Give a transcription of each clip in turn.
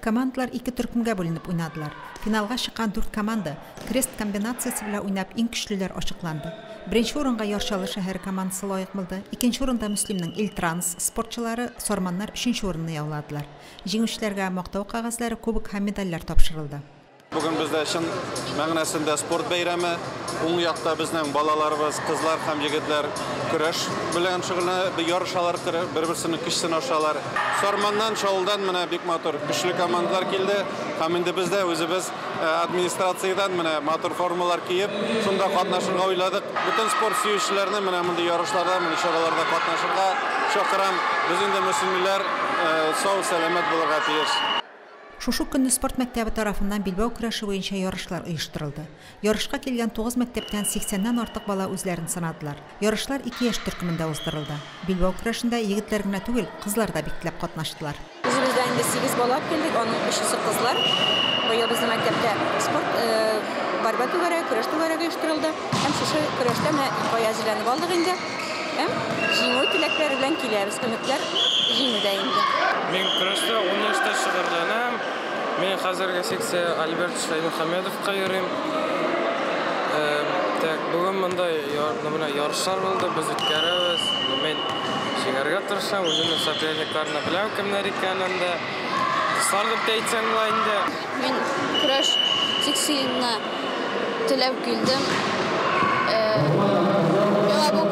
Командалар ике төркемгә бүленеп уйнадылар. Финалга чыккан дүрт команда крест комбинациясе белән уйнап иң көчлеләр ачыкланды. Беренче урынга Яр Чаллы шәһәре командасы лаек булды. Икенче урында Мөслимнең Ильтранс спортчылары, Сарманнар өченче урынны яуладылар. Җиңүчеләргә мактау кәгазьләре, кубок һәм медальләр тапшырылды. Бүген бездә чын мәгънәсендә спорт бәйрәме. Уң якта безнең балаларыбыз, кызлар һәм егетләр көрәш белән шөгыльләнә, ярышалар, бер-берсенең көч сынашалар. Сарманнан, Чаллыдан менә бик матур, көчле командалар килде. Һәм инде без дә үзебез администрациядән менә матур формалар киеп, шунда катнашырга уйладык. Бөтен спорт сөючеләрне менә мондый ярышларда, мондый чараларда катнашырга чакырам. Без инде мөслимиләр сау, сәламәт булырга тиеш. Шушы ук көнне спорт мәктәбе тарафыннан билбау көрәше буенча ярышлар оештырылды. Ярышка килгән тугыз мәктәптән сиксәннән артык бала үзләрен сынадылар. Ярышлар ике яшь төркемендә уздырылды. Билбау көрәшендә егетләр генә түгел, кызлар да бик теләп катнаштылар. Үзебездән инде сигез бала алып килдек, аның өчесе кызлар. Быел безнең мәктәптә спорт, борьба түгәрәге, көрәш түгәрәге оештырылды. Һәм шушы көрәштә менә ике ай әзерләнеп алдык инде. Һәм җиңү теләкләре белән киләбез. Өметләр җиңүдә инде. Мин көрәштә ун яшьтә шөгыльләнәм. Мин хәзерге секция Альберт Шәймөхәммәдовка йөрим. Так, бүген монда менә ярышлар булды, без үткәрәбез. Мин җиңәргә тырышам, үземнең соперникларны беләм кемнәр икәнен дә. Дуслар дип тә әйтсәң була инде. Мин көрәш секциясенә теләп килдем. Миңа бу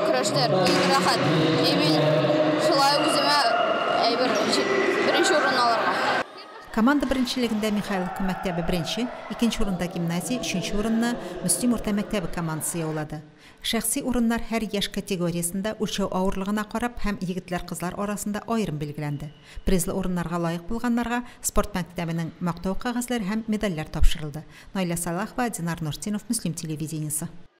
көрәшләр бик рәхәт. И мин шулай үземә әйбер беренче урын алырга. Команда беренчелегендә Михайловка мәктәбе беренче, икенче урында гимназия, өченче урынны Мөслим урта мәктәбе командасы яулады. Шәхси урыннар һәр яшь категориясендә үлчәү авырлыгына карап һәм егетләр-кызлар арасында аерым билгеләнде. Призлы урыннарга лаек булганнарга спорт мәктәбенең Мактау кәгазьләре һәм медальләр тапшырылды. Наилә Сәлахова, Динар Нуртдинов, Мөслим телевидениесе.